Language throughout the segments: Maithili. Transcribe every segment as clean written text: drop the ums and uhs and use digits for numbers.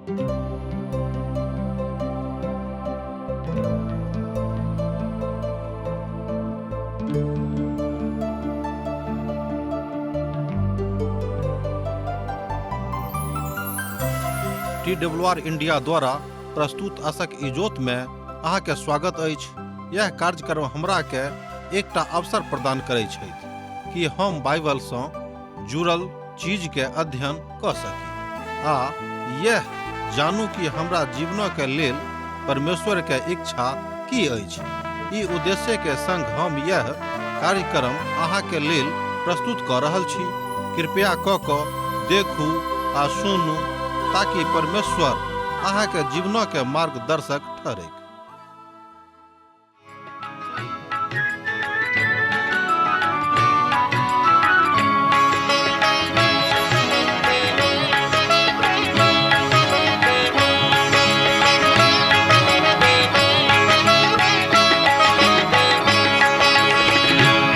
टी डब्ल्यू आर इंडिया द्वारा प्रस्तुत असक इजोत में अहाँके स्वागत अछि। यह कार्यक्रम हमरा के एकटा अवसर प्रदान करै छथि कि हम बाइबल सँ जुड़ल चीज के अध्ययन कऽ सकी आ यह जानू कि हमरा जीवनक के लेल परमेश्वर के इच्छा की अछि। ई उद्देश्य के संग हम यह कार्यक्रम अहाँ के लेल प्रस्तुत कऽ रहल छी। कृपया कऽ कऽ देखू आ सुनू ताकि परमेश्वर अहाँ के जीवनक के मार्गदर्शक ठहरैक।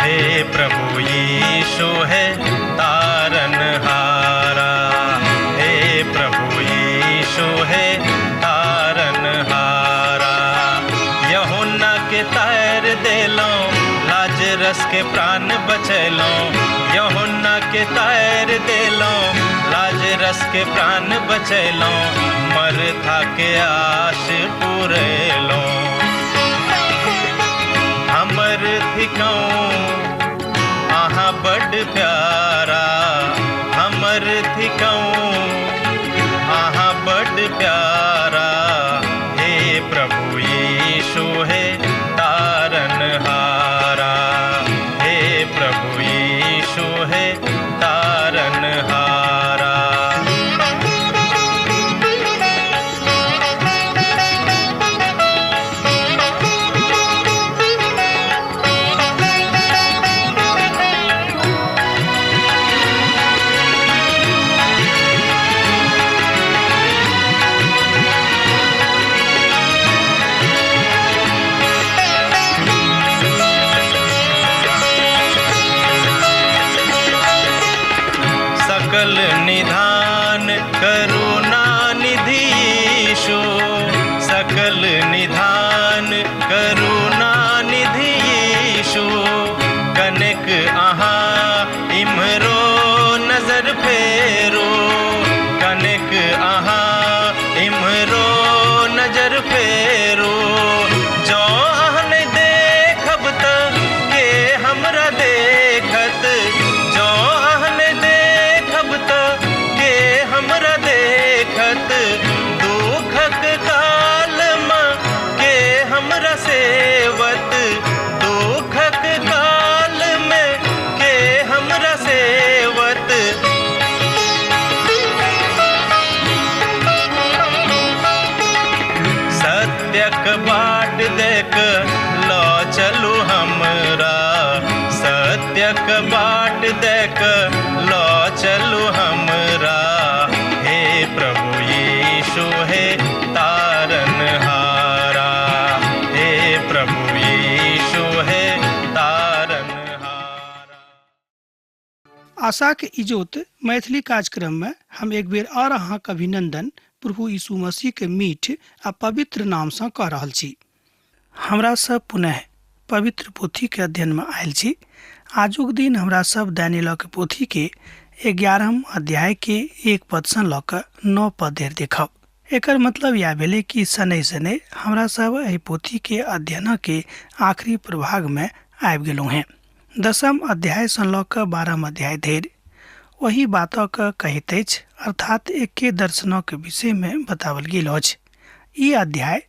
हे प्रभु यीशु है तारन हारा, हे प्रभु यीशु है तारन हारा। यहुन्ना के तैर देलौं, लाजरस के प्राण बचैलौं। यहुन्ना के तैर देलौं, लाजरस के प्राण बचैलौं। मरथा के आश पुरेलौं। हमर थिकौं अहाँ बड प्यारा, हमर थिकौं अहाँ बड प्यारा। हे प्रभु यीशु हे तारन हारा, हे प्रभु यीशु हे तारन हारा। सकल निधान करुणा निधि यीशु, सकल निधान करुणा निधि यीशु। कनेक अहाँ इम्हरो नजर फेरो, कनेक अहाँ इम्हरो नजर फेरो। जँ अहाँ नहि देखब तऽ के हमरा देखत, जँ अहाँ नहि देखब तऽ के हमरा देखत। दुखक कालमे के हमरा सेवत, दुखक कालमे के हमरा सेवत। सत्यक बाट देख लऽ चलू हमरा, सत्यक बाट देख लऽ चलू हमरा। हे प्रभु यीशु हे तारन हारा, हे प्रभु यीशु हे तारन हारा। आशाक इजोत मैथिली कार्यक्रम में हम एक बेर और अहाँक अभिनंदन प्रभु यीशु मसीह के मीठ आ पवित्र नाम सँ कऽ रहल छी। हमरा सब पुनः पवित्र पोथी के अध्ययन में आयल छी। आजुक दिन हमरा सब दानिय्येल के पोथी के 11 अध्याय के 1 पद सँ लऽ कऽ 9 पद धरि देखब। एकर मतलब यह भेलै कि शनै शनै हमरा सब एहि पोथी के अध्ययन के आखिरी प्रभाग में आबि गेलहुँ हेँ। 10 अध्याय सँ लऽ कऽ 12 अध्याय धरि ओही बातक कहैत अछि, अर्थात एके दर्शनक विषय में बताओल गेल अछि। ई अध्याय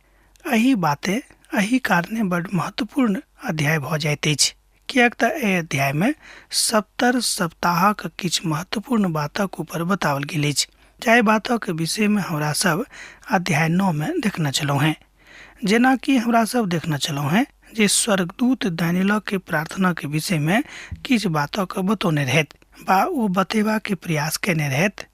एहि बाते एहि कारणे बड महत्वपूर्ण अध्याय भऽ जाइत अछि, किएक तऽ एहि अध्याय में 70 सप्ताहक किछु महत्वपूर्ण बातक ऊपर बताओल गेल अछि, जाहि बातक विषय में हमरा सब अध्याय 9 में देखने छलहुँ हेँ। जेना कि हमरा सब देखने छलहुँ हेँ जे स्वर्गदूत दानिय्येल के प्रार्थना के विषय में किछु बातक बतौने रहथि बा ओ बतेबा के प्रयास केने रहथि।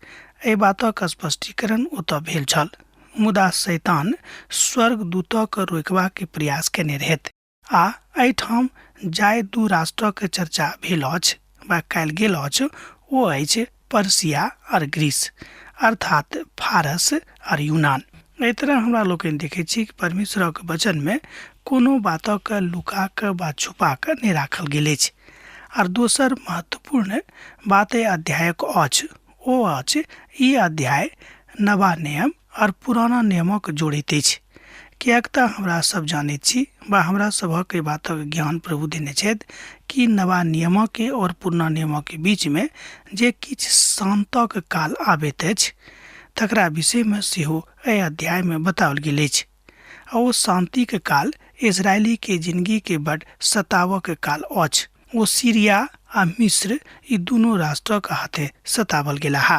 एहि बातक स्पष्टीकरण ओतऽ भेल छल, मुदा शैतान स्वर्गदूतक रोकबा के प्रयास केने रहथि आ एहिठाम जाहि दू राष्ट्रक चर्चा भेल अछि वा कयल गेल अछि ओ अछि पर्सिया आओर ग्रीस, अर्थात फारस आओर यूनान। एहि तरह हमरा लोकनि देखै छी कि परमेश्वरक वचनमे कोनो बातक लुका कऽ वा छुपा कऽ नहि राखल गेल अछि। आर दोसर महत्वपूर्ण बात एहि अध्यायक अछि, ओ अछि ई अध्याय नवा नियम आओर पुराना नियमक जोड़ैत अछि, किएक तऽ हमरा सब जानैत छी वा हमरा सभक एहि बातक ज्ञान प्रभु देने छथि कि नवा नियमके आओर पुरना नियमके बीचमे जे किछु शान्तक काल आबैत अछि तकरा विषयमे सेहो एहि अध्यायमे बताओल गेल अछि। आ ओ शान्तिके काल इजरायलीके जिनगीके बड सताबऽके काल अछि। ओ सीरिया आ मिस्र ई दुनू राष्ट्रक हाथे सतावल गेलाह,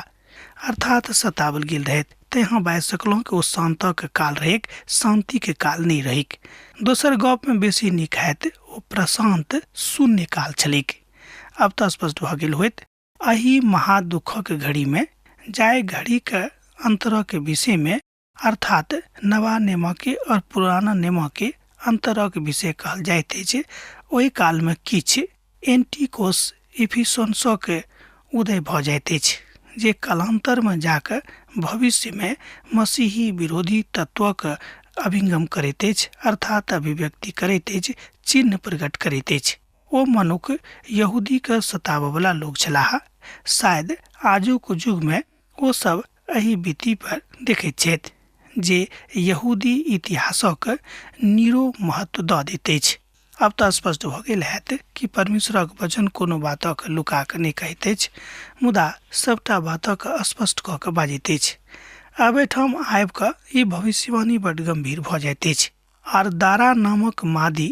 अर्थात सतावल गेल रहैत। तेँ अहाँ बाजि सकलहुँ कि ओ शान्तक काल रहैक, शान्तिके काल नहि रहैक। दोसर गपमे बेसी नीक हैत ओ प्रशान्त शून्य काल छलैक। आब तऽ स्पष्ट भऽ गेल होयत। एहि महादुःखक घड़ीमे जाहि घड़ीक अन्तरक विषयमे, अर्थात नवा नियमके आओर पुराना नियमके अन्तरक विषय कहल जाइत अछि, ओहि कालमे किछु एंटीकोस इफिसोन्सक उदय भऽ जाइत अछि जे कालान्तरमे जाकऽ भविष्यमे मसीही विरोधी तत्वक अभिंगम करैत अछि, अर्थात अभिव्यक्ति करैत अछि, चिन्ह प्रकट करैत अछि। ओ मनुख यहूदीके सताबऽवला लोक छलाह। शायद आजुक युगमे ओ सब एहि विधि पर देखैत छथि जे यहूदी इतिहासक नीरो महत्व दऽ दैत अछि। आब तऽ स्पष्ट भऽ गेल हैत कि परमेश्वरक वचन कोनो बातक लुका कऽ नहि कहैत अछि, मुदा सभटा बातक स्पष्ट कऽ कऽ बाजैत अछि। आब एहिठाम आबि कऽ ई भविष्यवाणी बड्ड गम्भीर भऽ जाइत अछि। आर दारा नामक मादी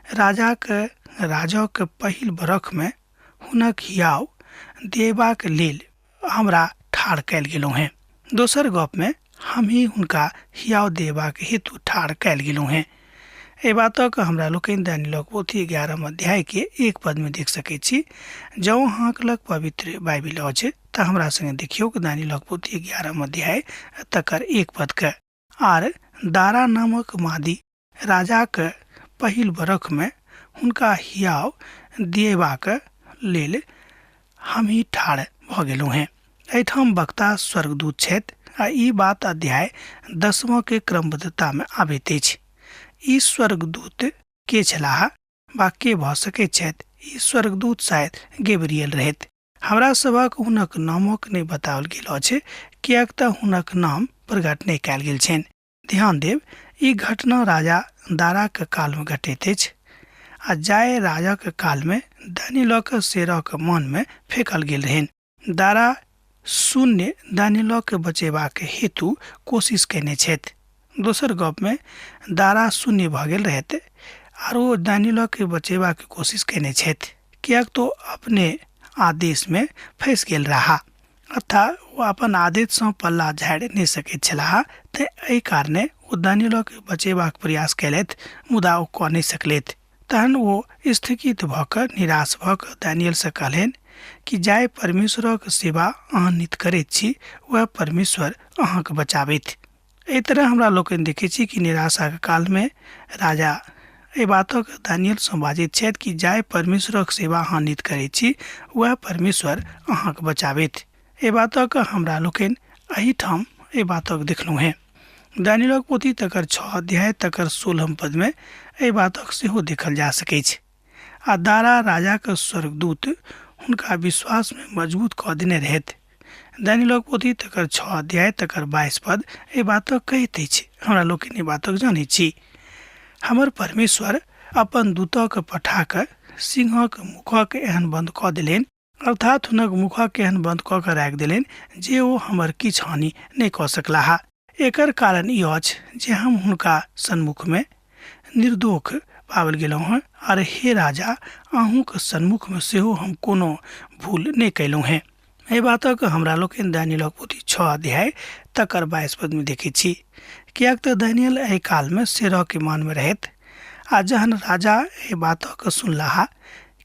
राजाक राजक पहिल बरखमे हुनक हियाव देबाक लेल हमरा ठाढ़ कयल गेलहुँ हेँ। दोसर गपमे हमही हुनका हियाव देबाक हेतु ठाढ़ कयल गेलहुँ हेँ। एहि बातक हमरा लोकनि दानियलक पोथी 11 अध्यायके 1 पदमे देख सकैत छी। जँ अहाँक लग पवित्र बाइबिल अछि तऽ हमरा संगे देखियौक दानियलक पोथी 11 अध्याय तकर 1 पदके। आर दारा नामक मादी राजाक पहिल बरखमे हुनका हियाव दिएबाक लेल हमही ठाढ़ भऽ गेलहुँ हेँ। एहिठाम वक्ता स्वर्गदूत छथि आ ई बात अध्याय 10के क्रमबद्धतामे आबैत अछि। ई स्वर्गदूत के छलाह वा के भऽ सकैत छथि? ई स्वर्गदूत शायद गेब्रियल रहथि। हमरा सभक हुनक नामक नहि बताओल गेल अछि, किएक तऽ हुनक नाम प्रकट नहि कयल गेल छनि। ध्यान देब, ई घटना राजा दाराक कालमे घटैत अछि आ जाहि राजाक कालमे दानियलक शेरक मनमे फेकल गेल रहनि। दारा शून्य दानियलक बचेबाक हेतु कोशिश कयने छथि। दोसर गपमे दारा शून्य भऽ गेल रहथि आर ओ दानियलक बचेबाक कोशिश कयने छथि, किएक तऽ अपने आदेशमे फँसि गेल रहा, अर्थात ओ अपन आदेशसँ पल्ला झाड़ि नहि सकैत छलाह। तेँ एहि कारणे ओ दानियलक बचेबाक प्रयास कयलथि, मुदा ओ कऽ नहि सकलथि। तहन ओ स्थगित भऽ कऽ निराश भऽ कऽ दानियलसँ कहलनि कि जाहि परमेश्वरक सेवा अहाँ नित करैत छी वएह परमेश्वर अहाँके बचाबथि। एहि तरह हमरा लोकनि देखैत छी कि निराशाक कालमे राजा एहि बातक दानियलसँ बाजैत छथि कि जाहि परमेश्वरक सेवा अहाँ नित करैत छी वएह परमेश्वर अहाँके बचाबथि। एहि बातक हमरा लोकनि एहिठाम एहि बातक देखलहुँ हेँ। दानियलक पोथी तकर 6 अध्याय तकर 16 पदमे एहि बातक सेहो देखल जा सकैछ। आ दारा राजाक स्वर्गदूत हुनका विश्वासमे मजबूत कऽ देने रहथि। दानियलक पोथी तकर 6 अध्याय तकर 22 पद एहि बातक कहैत अछि। हमरा लोकनि एहि बातक जनैत छी। हमर परमेश्वर अपन दूतक पठा कऽ सिंहक मुखक एहन बन्द कऽ देलनि, अर्थात हुनक मुखक एहन बन्द कऽ कऽ राखि देलनि जे ओ हमर किछु हानि नहि कऽ सकलाह। एकर कारण ई अछि जे हम हुनका सन्मुखमे निर्दोष पाओल गेलहुँ हेँ, आर हे राजा, अहूँक सन्मुखमे सेहो हम कोनो भूल नहि कयलहुँ हेँ। एहि बातक हमरा लोकनि दानियलक पोथी 6 अध्याय तकर 22 पदमे देखैत छी, किएक तऽ दानियल एहि कालमे शेरक मानमे रहथि। आ जहन राजा एहि बातक सुनलाह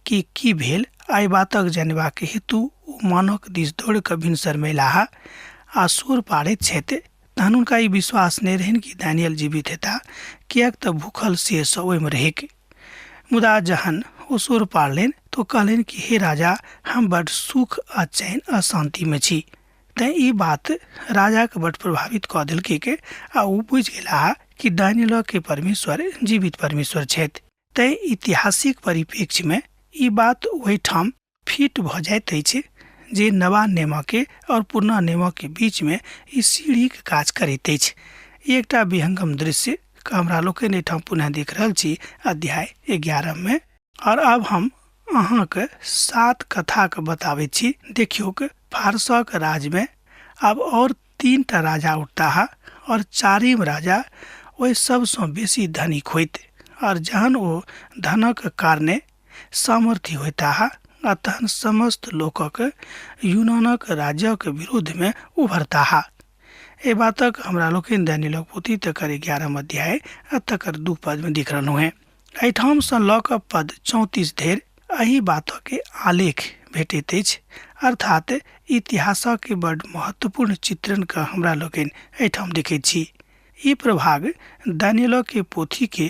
कि की भेल, एहि बातक जानबाक हेतु ओ मानक दिस दौड़ि कऽ भिनसरमे अयलाह आ शोर पाड़ैत छथि, तहन हुनका ई विश्वास नहि रहनि कि दानियल जीवित हेताह, किएक तऽ भूखल शेर सब ओहिमे रहैक। मुदा जहन ओ शोर पाड़लनि तऽ ओ कहलनि कि हे राजा, हम बड्ड सुख आ चैन आ शान्तिमे छी। तेँ ई बात राजाके बड्ड प्रभावित कऽ देलकै आ ओ बुझि गेलाह कि दानियलके परमेश्वर जीवित परमेश्वर छथि। तेँ ऐतिहासिक परिप्रेक्ष्यमे ई बात ओहिठाम फिट भऽ जाइत अछि जे नवा नियमके आओर पुरना नियमके बीचमे ई सीढ़ीके काज करैत अछि। ई एकटा विहंगम दृश्य हमरा लोकनि एहिठाम पुनः देख रहल छी अध्याय 11 मे। आओर आब हम अहाँके 7 कथाके बताबैत छी। देखियौक, फारसक राजमे आब आओर 3टा राजा उठताह आओर चारिम राजा ओहि सबसँ बेसी धनिक होइत, आओर जहन ओ धनक कारणे सामर्थ्य होइताह आ तहन समस्त लोकक यूनानक राज्यक विरुद्धमे उभरताह। एहि बातक हमरा लोकनि दानियलक पोथी तकर 11 अध्याय आ तकर 2 पदमे देख रहलहुँ हेँ। एहिठामसँ लऽ कऽ पद 34 धरि एहि बातके आलेख भेटैत अछि, अर्थात इतिहासक बड्ड महत्वपूर्ण चित्रणके हमरा लोकनि एहिठाम देखैत छी। ई प्रभाग दानियलके पोथीके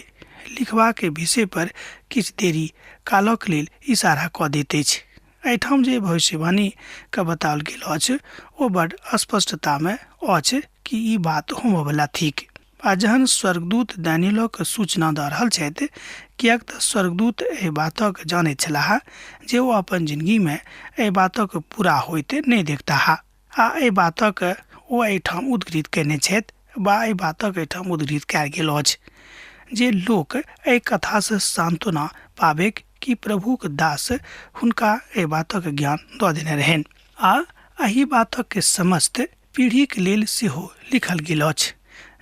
लिखबाक विषय पर किछु देरी कालक लेल इशारा कऽ दैत अछि। एहिठाम जे भविष्यवाणीके बताओल गेल अछि ओ बड्ड स्पष्टतामे अछि कि ई बात होमऽवला थिक। आ जहन स्वर्गदूत दानियलक सूचना दऽ रहल छथि, किएक तऽ स्वर्गदूत एहि बातक जानैत छलाह जे ओ अपन जिंदगीमे एहि बातक पूरा होइत नहि देखताह, आ एहि बातक ओ एहिठाम उद्घृत कयने छथि वा एहि बातक एहिठाम उद्घृत कयल गेल अछि जे लोक एहि कथासँ सान्त्वना पाबैक कि प्रभुक दास हुनका एहि बातक ज्ञान दऽ देने रहनि। आ एहि बातक समस्त पीढ़ीक लेल सेहो लिखल गेल अछि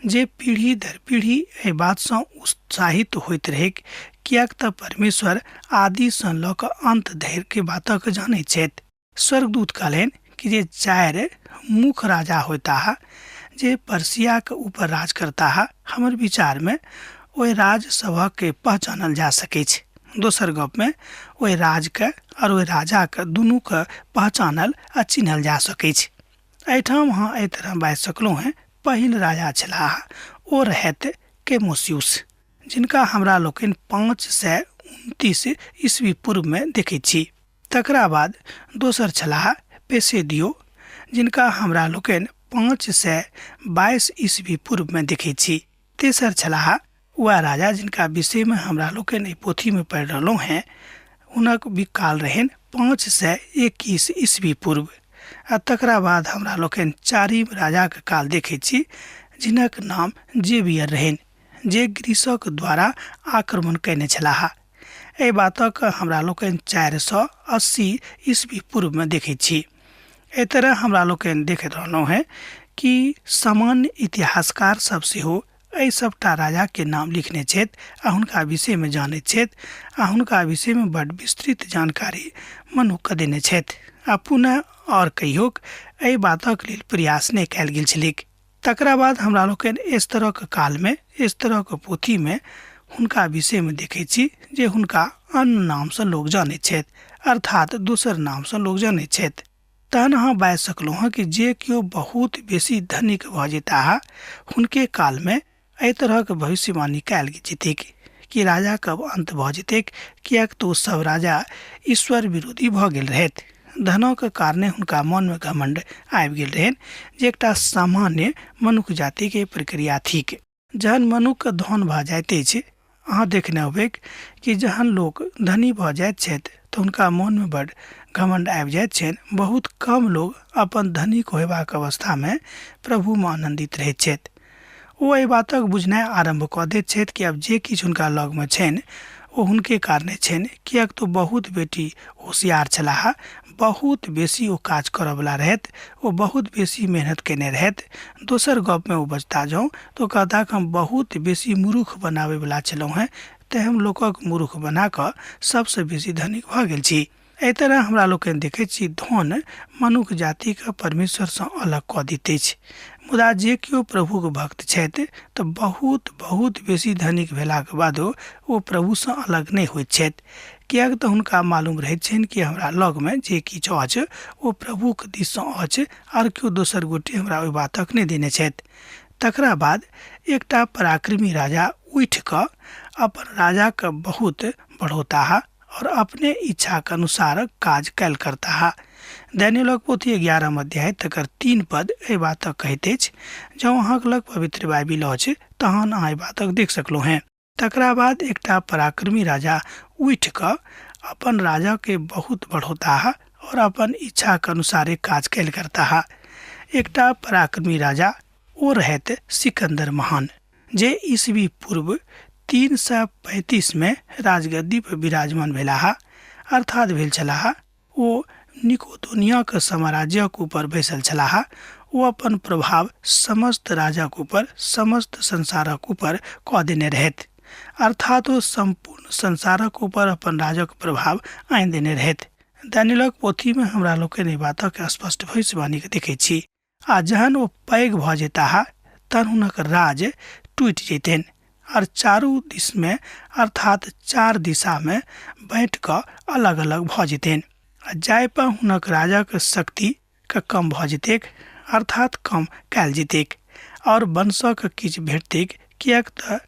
जे पीढ़ी दर पीढ़ी एहि बातसँ उत्साहित होइत रहैक, किएक तऽ परमेश्वर आदिसँ लऽ कऽ अन्त धरिके बातक जानैत छथि। स्वर्गदूत कहलनि कि जे 4 मुख्य राजा होताह जे पर्सियाके ऊपर राज करताह, हमर विचारमे ओहि राज सभके पहचानल जा सकैछ। दोसर गपमे ओहि राजके आओर ओहि राजाके दुनूके पहचानल आ चिन्हल जा सकैछ। एहिठाम अहाँ एहि तरह बाजि सकलहुँ हेँ। पहिल राजा छलाह ओ रहथि केमोसियुस, जिनका हमरा लोकनि 529 ईस्वी पूर्वमे देखैत छी। तकरा बाद दोसर छलाह पेसेदियो, जिनका हमरा लोकनि 522 ईस्वी पूर्वमे देखैत छी। तेसर छलाह वएह राजा जिनका विषयमे हमरा लोकनि एहि पोथीमे पढ़ि रहलहुँ हेँ, हुनक काल रहनि 521 ईस्वी पूर्व। आ तकरा बाद हमरा लोकनि चारिम राजाक काल देखैत छी, जिनक नाम जेवियर रहनि, जे ग्रीसक द्वारा आक्रमण कयने छलाह। एहि बातक हमरा लोकनि 480 ईस्वी पूर्वमे देखैत छी। एहि तरह हमरा लोकनि देखैत रहलहुँ हेँ कि सामान्य इतिहासकार सब सेहो एहि सबटा राजाके नाम लिखने छथि आ हुनका विषयमे जानैत छथि आ हुनका विषयमे बड्ड विस्तृत जानकारी मनुक्खके देने छथि। आ पुनः आओर कहियोक एहि बातक लेल प्रयास नहि कयल गेल छलैक। तकरा बाद हमरा लोकनि एस्तरक कालमे एस्तरक पोथीमे हुनका विषयमे देखैत छी जे हुनका अन्य नामसँ लोक जानैत छथि, अर्थात दोसर नामसँ लोक जानैत छथि। तहन अहाँ बाजि सकलहुँ हँ कि जे केओ बहुत बेसी धनिक भऽ जेताह हुनके कालमे एहि तरहक भविष्यवाणी कयल जेतैक कि राजाक अब अन्त भऽ जेतैक, किएक तऽ ओ सब राजा ईश्वर विरोधी भऽ गेल रहथि। धनक कारणे हुनका मनमे घमण्ड आबि गेल रहनि, जे एकटा सामान्य मनुख जातिके प्रक्रिया थिक। जहन मनुखके धन भऽ जाइत अछि, अहाँ देखने होबैक कि जहन लोक धनी भऽ जाइत छथि तऽ हुनका मोनमे बड्ड घमण्ड आबि जाइत छनि। बहुत कम लोक अपन धनिक होयबाक अवस्थामे प्रभुमे आनन्दित रहैत छथि। ओ एहि बातक बुझनाइ आरम्भ कऽ दैत छथि कि आब जे किछु हुनका लगमे छनि ओ हुनके कारणे छनि, किएक तऽ ओ बहुत बेटी होशियार छलाह, बहुत बेसी ओ काज करऽवला रहथि, ओ बहुत बेसी मेहनत कयने रहथि। दोसर गपमे ओ बजता जँ तऽ ओ कहता कि हम बहुत बेसी मूर्ख बनाबैवला छलहुँ हेँ, तेँ हम लोकक मूर्ख बना कऽ सभसँ बेसी धनिक भऽ गेल छी। एहि तरह हमरा लोकनि देखैत छी धन मनुख जातिके परमेश्वरसँ अलग कऽ दैत अछि। मुदा जे केओ प्रभुक भक्त छथि तऽ बहुत बहुत बेसी धनिक भेलाक बादो ओ प्रभुसँ अलग नहि होइत छथि, किएक तऽ हुनका मालूम रहैत छनि कि हमरा लगमे जे किछु अछि ओ प्रभुक दिससँ अछि, आर केओ दोसर गोटे हमरा ओहि बातक नहि देने छथि। तकरा बाद एकटा पराक्रमी राजा उठि कऽ अपन राजाके बहुत बढ़ौताह और अपने इच्छाक अनुसार काज कयल करताह। दानिय्येलक पोथी 11 अध्याय तकर 3 पद एहि बातक कहैत अछि। जँ अहाँक लग पवित्र बाइबिल अछि तहन अहाँ एहि बातक देख सकलहुँ हेँ। तकरा बाद एकटा पराक्रमी राजा उठि कऽ अपन राजाके बहुत बढ़ौताह और अपन इच्छाक अनुसारे काज कयल करताह। एकटा पराक्रमी राजा ओ रहैत सिकन्दर महान, जे ईस्वी पूर्व 335 मे राजगद्दी पर विराजमान भेलाह, अर्थात भेल छलाह। ओ निकोदोनियाक साम्राज्यक ऊपर बैसल छलाह। ओ अपन प्रभाव समस्त राजाक ऊपर, समस्त संसारक ऊपर कऽ देने रहथि, अर्थात ओ सम्पूर्ण संसारक ऊपर अपन राजक प्रभाव आनि देने रहथि। दानिय्येलक पोथीमे हमरा लोकनि एहि बातक स्पष्ट भविष्यवाणीके देखैत छी। आ जहन ओ पैघ भऽ जेताह तहन हुनक राज टूटि जैतनि आर चारू दिशमे, अर्थात चार दिशामे बाँटि कऽ अलग अलग भऽ जेतनि, आ जाहिपर हुनक राजक शक्तिके कम भऽ जेतैक, अर्थात कम कयल जेतैक, आओर वंशक किछु भेटतैक, किएक तऽ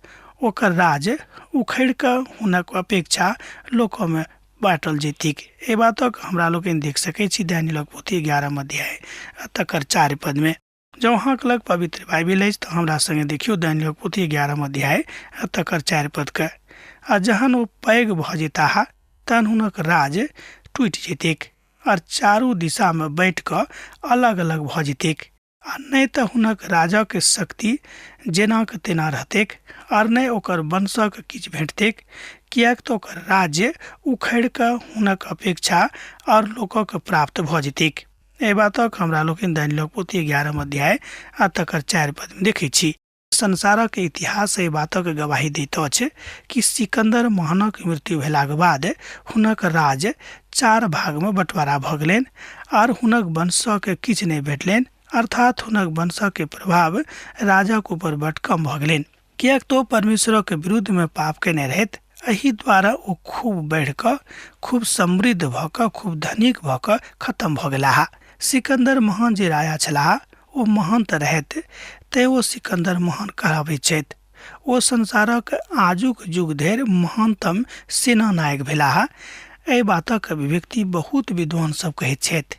ओकर राज उखड़ि कऽ हुनक अपेक्षा लोकमे बाँटल जैतिक। एहि बातक हमरा लोकनि देख सकैत छी दानिय्येलक पोथी 11 अध्याय आ तकर 4 पदमे। जँ अहाँक लग पवित्र बाइबिल अछि तऽ हमरा संगे देखियौ दानिय्येलक पोथी 11 अध्याय आ तकर 4 पदके। आ जहन ओ पैघ भऽ जेताह तहन हुनक राज टूटि जैतिक आर चारू दिशामे बाँटि कऽ अलग अलग भऽ जैतिक, आ नहि तऽ हुनक राजक शक्ति जेनाक तेना रहतैक आर नहि ओकर वंशक किछु भेटतैक, किएक तऽ ओकर राज्य उखड़ि कऽ हुनक अपेक्षा आओर लोकक प्राप्त भऽ जेतैक। एहि बातक हमरा लोकनि दानिय्येलक पोथी 11 अध्याय आ तकर 4 पदमे देखैत छी। संसारक इतिहास एहि बातक गवाही दैत अछि कि सिकन्दर महानक मृत्यु भेलाक बाद हुनक राज 4 भागमे बँटवारा भऽ गेलनि आर हुनक वंशक किछु नहि भेटलनि, अर्थात हुनक वंशक प्रभाव राजक ऊपर बड कम भऽ गेलनि, किएक तऽ ओ परमेश्वरक विरुद्धमे पाप कयने रहथि। एहि द्वारा ओ खूब बढ़ि कऽ, खूब समृद्ध भऽ कऽ, खूब धनिक भऽ कऽ खतम भऽ गेलाह। सिकन्दर महान जे राजा छलाह ओ महान तऽ रहथि, तेँ ओ सिकन्दर महान कहबैत छथि। ओ संसारक आजुक युग धरि महानतम सेना नायक भेलाह। एहि बातक अभिव्यक्ति बहुत विद्वान सब कहैत छथि।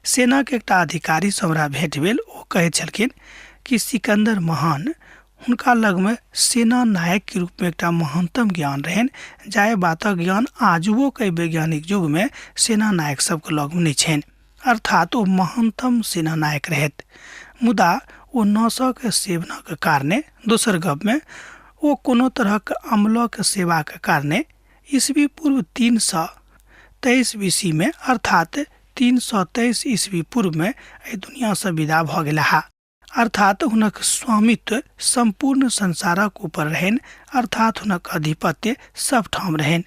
सेनाक एकटा अधिकारीसँ हमरा भेंट भेल, ओ कहैत छलखिन कि सिकन्दर महान हुनका लगमे सेना नायकके रूपमे एकटा महानतम ज्ञान रहनि, जाहि बातक ज्ञान आजुओके वैज्ञानिक युगमे सेना नायक सबके लगमे नहि छनि। अर्थात ओ महानतम सेना नायक रहथि, मुदा ओ नशक सेवनक कारणे, दोसर गपमे ओ कोनो तरहक अम्लक सेवाक कारणे ईस्वी पूर्व 323 बीसीमे, अर्थात 323 ईस्वी पूर्वमे एहि दुनियासँ विदा भऽ गेलाह। अर्थात हुनक स्वामित्व सम्पूर्ण संसारक ऊपर रहनि, अर्थात हुनक आधिपत्य सब ठाम रहनि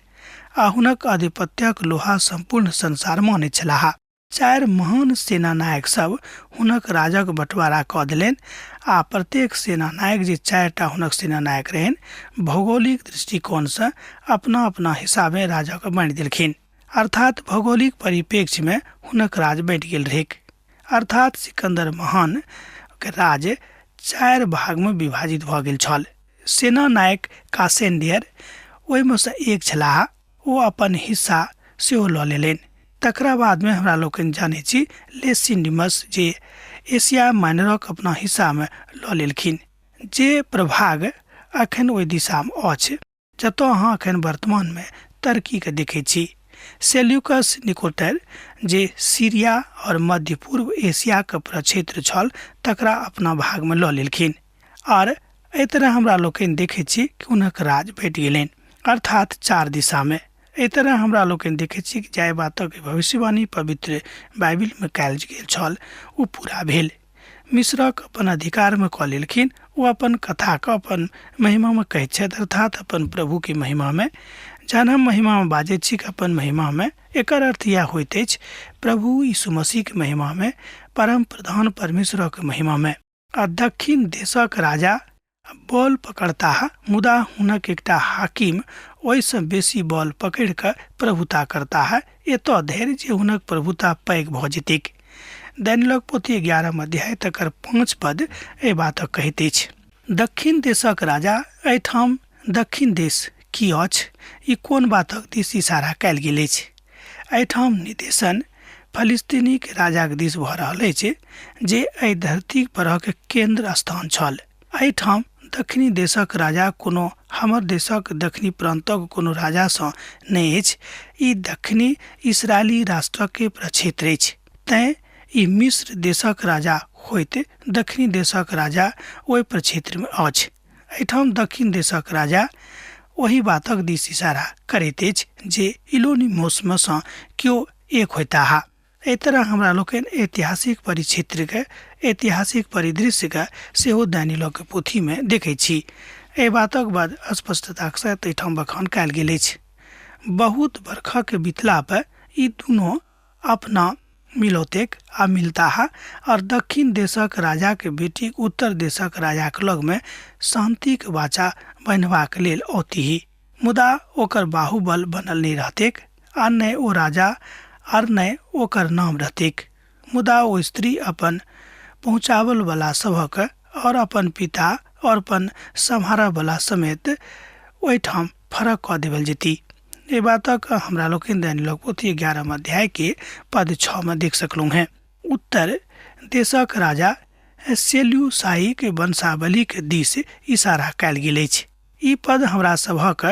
आ हुनक आधिपत्यक लोहा सम्पूर्ण संसार मानैत छलाह। 4 महान सेना नायक सब हुनक राजक बँटवारा कऽ देलनि आ प्रत्येक सेना नायक जे 4टा हुनक सेना नायक रहनि भौगोलिक दृष्टिकोणसँ अपना अपना हिसाबे राजक बाँटि देलखिन, अर्थात भौगोलिक परिप्रेक्ष्यमे हुनक राज बँटि गेल रहैक। अर्थात सिकन्दर महान के राज 4 भागमे विभाजित भऽ गेल छल। सेना नायक कासेंडियर ओहिमे सँ एक छलाह, ओ अपन हिस्सा सेहो लऽ लेलनि। तकरा बादमे हमरा लोकनि जानै छी लेसिंडिमस जे एशिया माइनरक अपना हिस्सामे लऽ लेलखिन, जे प्रभाग अखन ओहि दिशामे अछि जतऽ अहाँ अखन वर्तमानमे टर्कीके देखै छी। सेल्यूकस निकोटर जे सीरिया और मध्य पूर्व एशियाके प्रक्षेत्र छल तकरा अपना भागमे लऽ लेलखिन आर एहि तरह हमरा लोकनि देखै छी कि हुनक राज बँटि गेलनि, अर्थात 4 दिशामे। एहि तरह हमरा लोकनि देखै छी कि जाहि बातक भविष्यवाणी पवित्र बाइबिलमे कयल गेल छल ओ पूरा भेल। मिस्रक अपन अधिकारमे कऽ लेलखिन। ओ अपन कथाके अपन महिमामे कहैत छथि, अर्थात अपन प्रभुके महिमामे। जहन हम महिमामे बाजैत छी अपन महिमामे, एकर अर्थ इएह होइत अछि प्रभु यीशु मसीहके महिमामे, परम प्रधान परमेश्वरक महिमामे। आ दक्षिण देशक राजा बल पकड़ताह, मुदा हुनक एकटा हाकिम ओहिसँ बेसी बल पकड़ि कऽ प्रभुता करताह, एतऽ धरि जे हुनक प्रभुता पैघ भऽ जेतैक। दानिय्येलक पोथी 11 अध्याय तकर 5 पद एहि बातक कहैत अछि। दक्षिण देशक राजा, एहिठाम दक्षिण देश की अछि? ई कोन बातक दिस इशारा कयल गेल अछि? एहिठाम निर्देशन फलिस्तीनीक राजाक दिस भऽ रहल अछि जे एहि धरती परक केन्द्र स्थान छल। एहिठाम दक्षिणी देशक राजा कोनो हमर देशक दक्षिणी प्रान्तक कोनो राजासँ नहि अछि। ई दक्षिणी इसराइली राष्ट्रक प्रक्षेत्र अछि। तैँ ई मिस्र देशक राजा होइत दक्षिणी देशक राजा ओहि प्रक्षेत्रमे अछि। एहिठाम दक्षिण देशक राजा ओहि बातक दिस इशारा करैत अछि जे इलोनिमोसमे सँ केओ एक होयताह। एहि तरह हमरा लोकनि ऐतिहासिक परिक्षेत्रके, ऐतिहासिक परिदृश्यके सेहो दानियलक पोथीमे देखैत छी। एहि बातक बाद स्पष्टताक साथ एहिठाम बखान कयल गेल अछि। बहुत बरखक बितला पर ई दुनू अपना मिलौतेक आ मिलताह और दक्षिण देशक राजाक बेटी उत्तर देशक राजाक लगमे शान्तिक वाचा बान्हबाक लेल औतीह। मुदा ओकर बाहुबल बनल नहि रहतैक आ ने ओ राजा आर ने ओकर नाम रहतैक। मुदा ओ स्त्री अपन पहुँचाबल बला सभक और अपन पिता और अपन सम्हारऽ बला समेत ओहिठाम फरक कऽ देबल जेती। एहि बातक हमरा लोकनि दैनिक पोथी 11 अध्याय के पद 6 में देख सकलहुँ हैं। उत्तर देशक राजा सेल्यूसाईक वंशावलीक दिस इशारा कयल गेल अछि। ई पद हमरा सभक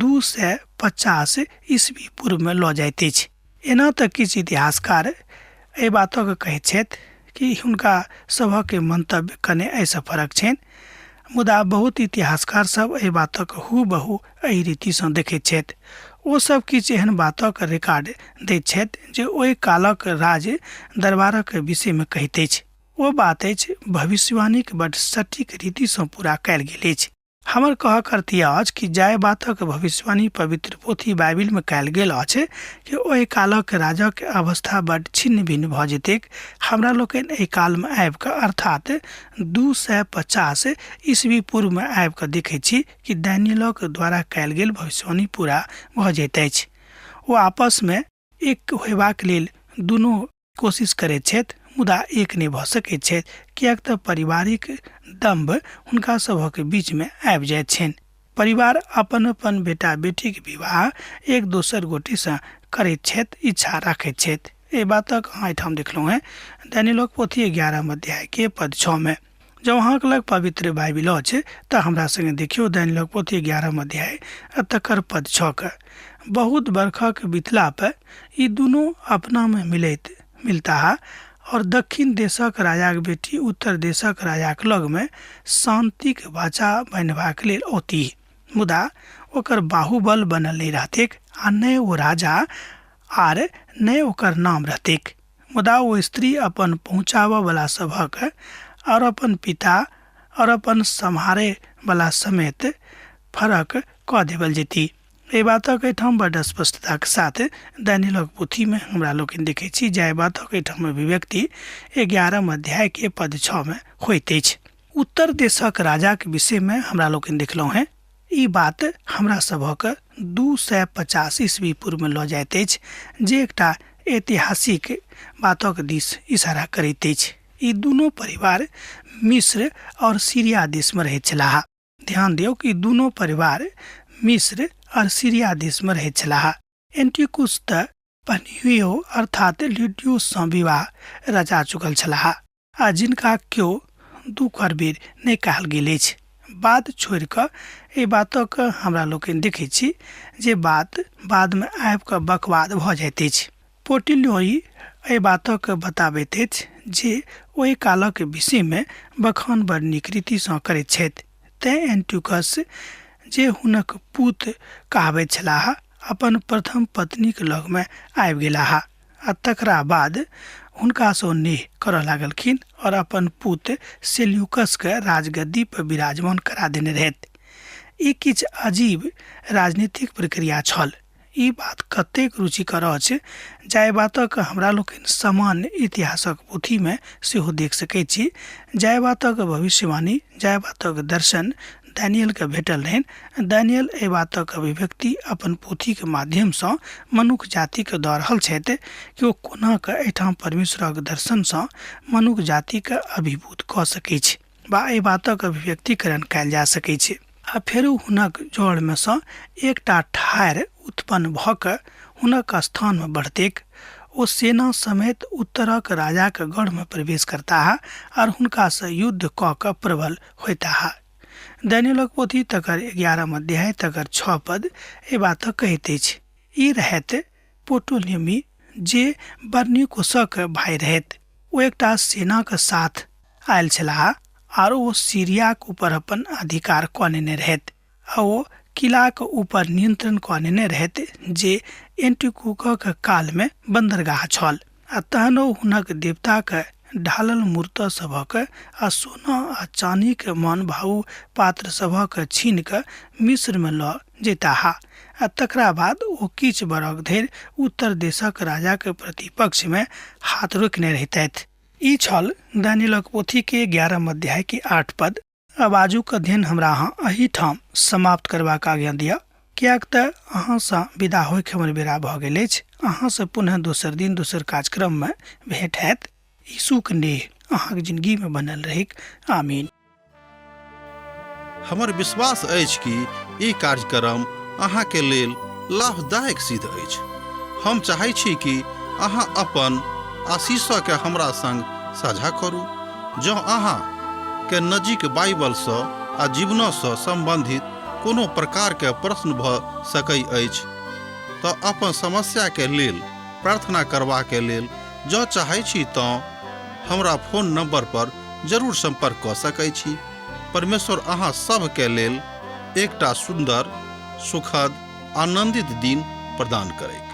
250 ईस्वी पूर्वमे लऽ जाइत अछि। एना तऽ किछु इतिहासकार एहि बातक कहैत छथि कि हुनका सभक मंतव्य कने एहिसँ फरक छनि, मुदा बहुत इतिहासकार सब एहि बातक हूबहू एहि रीतिसँ देखैत छथि। ओ सब किछु एहन बातक रिकॉर्ड दैत छथि जे ओहि कालक राज दरबारक विषयमे कहैत अछि। ओ बात अछि भविष्यवाणीक बड सटीक रीतिसँ पूरा कयल गेल अछि। हमर कहक अर्थ यह अछि कि जाहि बातक भविष्यवाणी पवित्र पोथी बाइबिलमे कयल गेल अछि कि ओहि कालक राजक अवस्था बड छिन्न भिन्न भऽ जेतैक, हमरा लोकनि एहि कालमे आबि कऽ अर्थात 250 ईस्वी पूर्वमे आबि कऽ देखैत छी कि दानियलक द्वारा कयल गेल भविष्यवाणी पूरा भऽ जाइत अछि। ओ आपसमे एक होयबाक लेल दुनू कोशिश करैत छथि मुदा एक नहि भऽ सकैत छथि, किएक तऽ पारिवारिक दम्भ हुनका सभक बीचमे आबि जाइत छनि। परिवार अपन अपन बेटा बेटीक विवाह एक दोसर गोटेसँ करैत छथि, इच्छा राखैत छथि। एहि बातक अहाँ एहिठाम देखलहुँ हेँ दानियलक पोथी 11 अध्यायके पद 6मे। जँ अहाँक लग पवित्र बाइबिल अछि तऽ हमरा सङ्गे देखियौ दानियलक पोथी 11 अध्याय आ तकर पद 6के। बहुत बरखक बितला पर ई दुनू अपनामे मिलैत मिलताह और दक्षिण देशक राजाक बेटी उत्तर देशक राजाक लगमे शान्तिक वाचा बान्हबाक लेल औतीह। मुदा ओकर बाहुबल बनल नहि रहतैक आ ने ओ राजा आर ने ओकर नाम रहतैक। मुदा ओ स्त्री अपन पहुँचाबऽ बला सभक और अपन पिता और अपन सम्हारे बला समेत फरक कऽ देबल जेती। एहि बातक एहिठाम बड्ड स्पष्टताक साथ दानियलक पोथीमे हमरा लोकनि देखैत छी, जाहि बातक एहिठाम अभिव्यक्ति 11 अध्यायके पद 6मे होइत अछि। उत्तर देशक राजाक विषयमे हमरा लोकनि देखलहुँ हेँ। ई बात हमरा सभक 250 ईस्वी पूर्वमे लऽ जाइत अछि, जे एकटा ऐतिहासिक बातक दिस इशारा करैत अछि। ई दुनू परिवार मिस्र और सीरिया देशमे रहैत छलाह। ध्यान दियौ कि दुनू परिवार मिस्र और सीरिया देशमे रहैत छलाह। एंटिकुस तऽ पन्हियो अर्थात लिडियोससँ विवाह रचा चुकल छलाह आ जिनका केओ दू कर बेर नहि कहल गेल अछि। बात छोड़ि कऽ एहि बातक हमरा लोकनि देखैत छी जे बात बादमे आबि कऽ बकवाद भऽ जाइत अछि। पोटिल्योई एहि बातक बताबैत अछि जे ओहि कालक विषयमे बखान बड़ नीक रीतिसँ करैत छथि। तेँ एंटियोकस जे हुनक पूत कहाबैत छलाह अपन प्रथम पत्नीक लगमे आबि गेलाह आ तकरा बाद हुनकासँ नेह करऽ लागलखिन और अपन पूत सेल्यूकसके राजगद्दी पर विराजमान करा देने रहथि। ई किछु अजीब राजनीतिक प्रक्रिया छल। ई बात कतेक रुचिकर अछि जाहि बातक हमरा लोकनि सामान्य इतिहासक पोथीमे सेहो देख सकैत छी। जाहि बातक भविष्यवाणी, जाहि बातक दर्शन दानियलके भेटल रहनि, दानियल एहि बातक अभिव्यक्ति अपन पोथीके माध्यमसँ मनुख जातिके दऽ रहल छथि कि ओ कोना कऽ एहिठाम परमेश्वरक दर्शनसँ मनुख जातिके अभिभूत कऽ सकैछ वा एहि बातक अभिव्यक्तिकरण कयल जा सकैछ। आ फेरो हुनक जड़मे सँ एकटा ठाढ़ि उत्पन्न भऽ कऽ हुनक स्थानमे बढ़तैक। ओ सेना समेत उत्तरक राजाक गढ़मे प्रवेश करताह आर हुनकासँ युद्ध कऽ कऽ प्रबल होयताह। दानिय्येलक पोथी तकर 11 अध्याय तकर 6 पद एहि बातक कहैत अछि। ई रहैत पोटोलेमी जे बर्निकोसक भाय रहैत। ओ एकटा सेनाक साथ आयल छलाह आर ओ सीरियाक ऊपर अपन अधिकार कऽ नेने रहैत आ ओ किलाक ऊपर नियंत्रण कऽ नेने रहैत जे एंटीकुकक कालमे बन्दरगाह छल। आ तहन ओ हुनक देवताक ढालल मूर्त सभक आ सोना आ चानीक मन भाऊ पात्र सभक छीन कऽ मिस्रमे लऽ जयताह आ तकरा बाद ओ किछु बरख धरि उत्तर देशक राजाक प्रतिपक्षमे हाथ रोकने रहितथि। ई छल दानियलक पोथी के 11 अध्याय के 8 पद। अब आजुक अध्ययन हमरा अहाँ एहिठाम समाप्त करबाक आज्ञा दिअ, किएक तऽ अहाँसँ विदा होइके हमर बेरा भऽ गेल अछि। अहाँसँ पुनः दोसर दिन दोसर कार्यक्रममे भेंट हैत। यीशुक नेह अहाँक जिंदगीमे बनल रहैक। आमीन। हमर विश्वास अछि कि ई कार्यक्रम अहाँके लेल लाभदायक सिद्ध अछि। हम चाहै छी कि अहाँ अपन आशीषके हमरा संग साझा करू। जँ अहाँ के नजीक बाइबलसँ आ जीवनसँ सम्बन्धित कोनो प्रकारके प्रश्न भऽ सकै अछि तऽ अपन समस्याके लेल प्रार्थना करबाके लेल जँ चाहै छी तँ हमरा फोन नंबर पर जरूर संपर्क कऽ सकै छी। परमेश्वर अहाँ सभके लेल एकटा सुन्दर, सुखद, आनंदित दिन प्रदान करैत।